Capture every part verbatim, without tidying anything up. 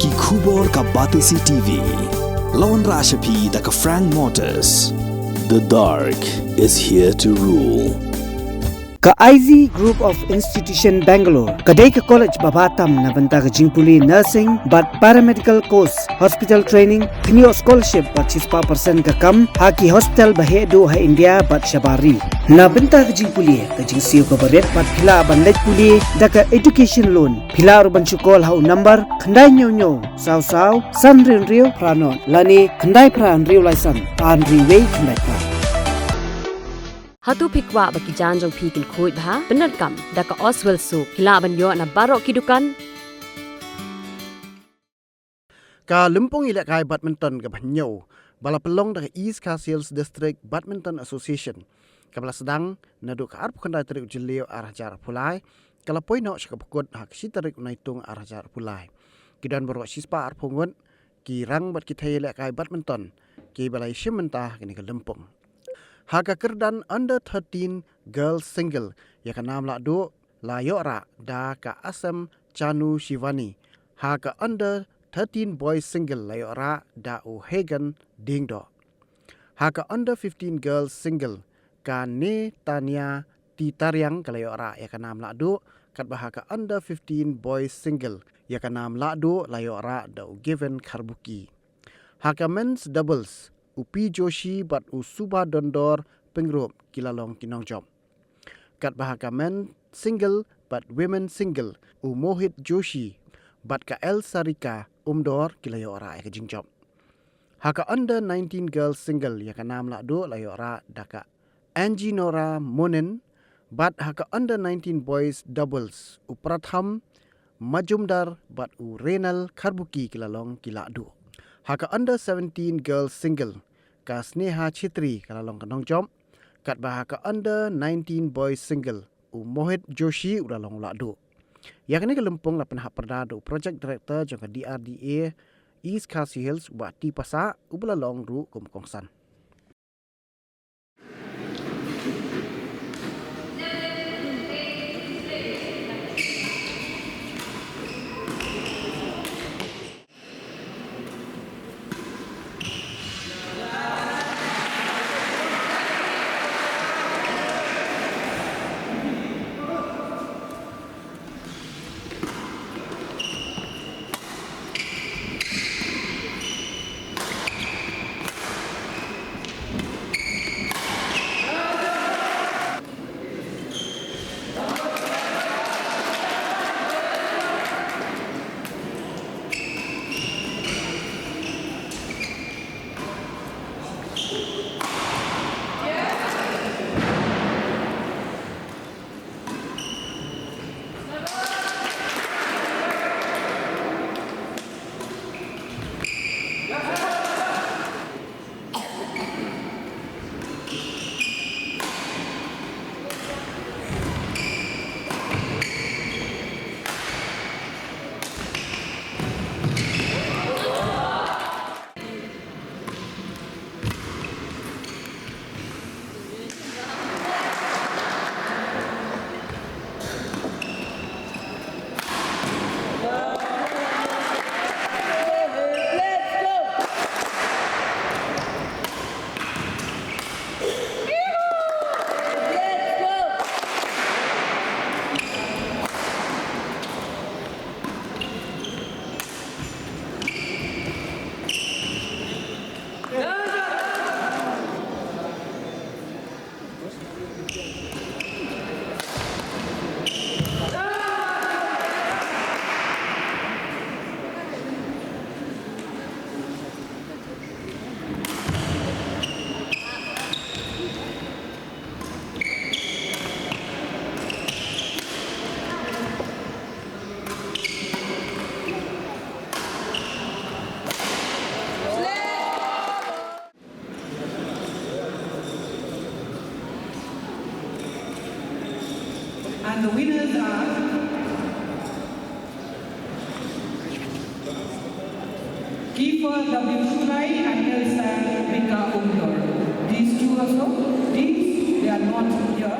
Ki khubor ka Batesi T V. La wanrah sha phi da ka Frank Motors. The dark is here to rule. Ka I Z Group of Institution Bangalore ka dei ka college ba bha tam na bynta ka jingpule nursing bad paramedical course, hospital training, kynjoh scholarship bad shispah percent ka kam ha ki hospital ba heh duh ha India bad shabar ri. Na bynta ka jingpule ka jingsiew kaba rit bad phi lah ban leit pule da ka education loan. Phi lah ruh ban shu call ha u number khyndai hynñiew hynñiew saw saw san hynriew hynriew phra nod lane khyndai phra hynriew lai san ar hynriew wei khyndai phra. Hato phi kwah ba ki jaiñ jong phi kin khuid bha? Pyndonkam da ka Oswell Soap. Phi lah ban ïoh na baroh ki dukan. Ka lympung ïalehkai badminton kaba hynñiew ba la pynlong da ka East Khasi Hills District Badminton Association kaba la sdang naduh ka arphew khyndai tarik u Jylliew ar hajar arphew lai ka la poi noh sha kaba kut ha ka shi tarik u Naitung ar hajar arphew lai. Ki don baroh shispah arphew ngut ki rang bad ki thei ïalehkai badminton kiba la ïashim bynta ha kane ka lympung. Ha ka kyrdan under thirteen girls single ïa ka nam lahduh la ïoh rah da ka Asem Chanu Shivani. Ha ka under thirteen boys single la ïoh rah da u Hagen Diengdoh. Ha ka under fifteen girls single ka Netanya T Tariang ka la ïoh rah ïa ka nam lahduh, katba ha ka under fifteen boys single ïa ka nam lahduh la ïoh rah da u Given Kharbuki. Ha ka men's doubles u P Joshi bad u Suba Dondor Pyngrope ki la long ki nongjop. Katba ha ka men single bad women single u Mohit Joshi bad ka El Sarika Umdor ki la ïoh rah ïa ka jingjop. Ha ka under nineteen girls single ïa ka nam lahduh la ïoh rah da ka Angie Nora Monin bad ha ka under nineteen boys doubles u Pratham Majumdar bad u Renal Kharbuki ki la long ki lahduh. Ha ka under seventeen girls single ka Sneha Chhetri ka la long ka nongjop. Katba ha ka under nineteen boys single u Mohit Joshi u la long u lahduh. Ïa kane ka lympung la pynhap pyrda da u project director jong ka D R D A East Khasi Hills u Bah T Passah uba la long ruh kum u kongsan. And the winners are Kiefer W Shullai and Elsa Rebecca Umdor. These two also, these, they are not here.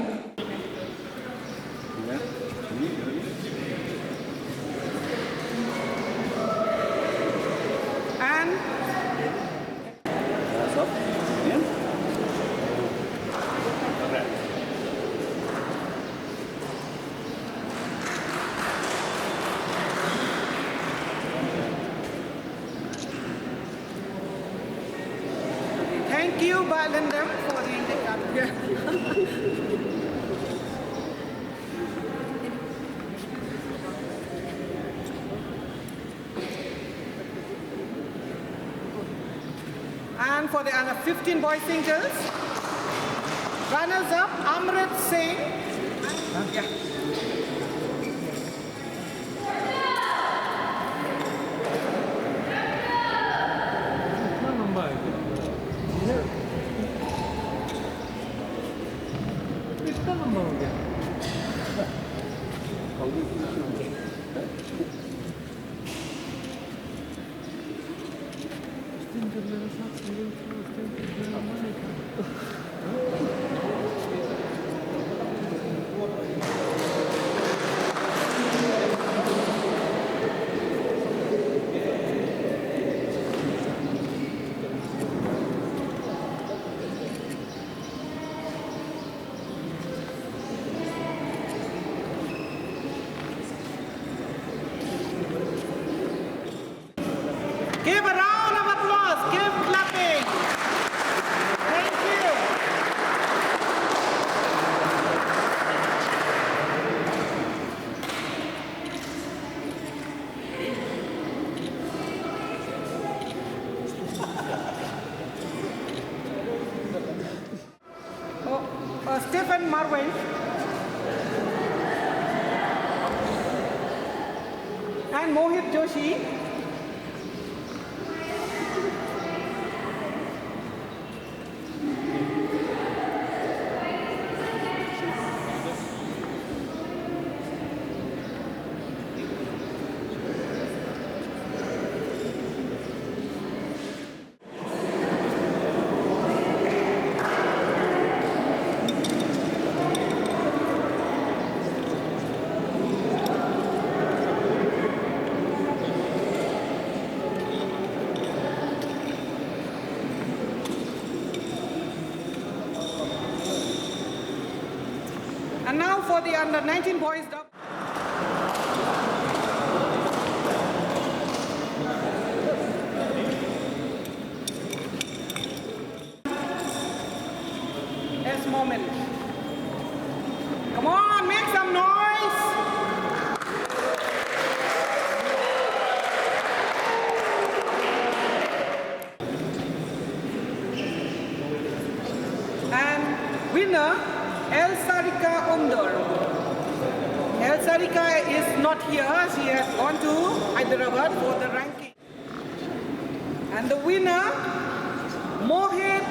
You, Bah Lyndon, for the And for the under fifteen boys singles, runners up Amrit Singh. Yeah. Give a round of applause. Give clapping. Thank you. Oh, uh, Stephen Marwin and Mohit Joshi. And now for the under nineteen boys double. Yes, moment. Come on, make some noise. And winner, El Sarika Umdor. El Sarika is not here. She has gone to Hyderabad for the ranking. And the winner, Mohit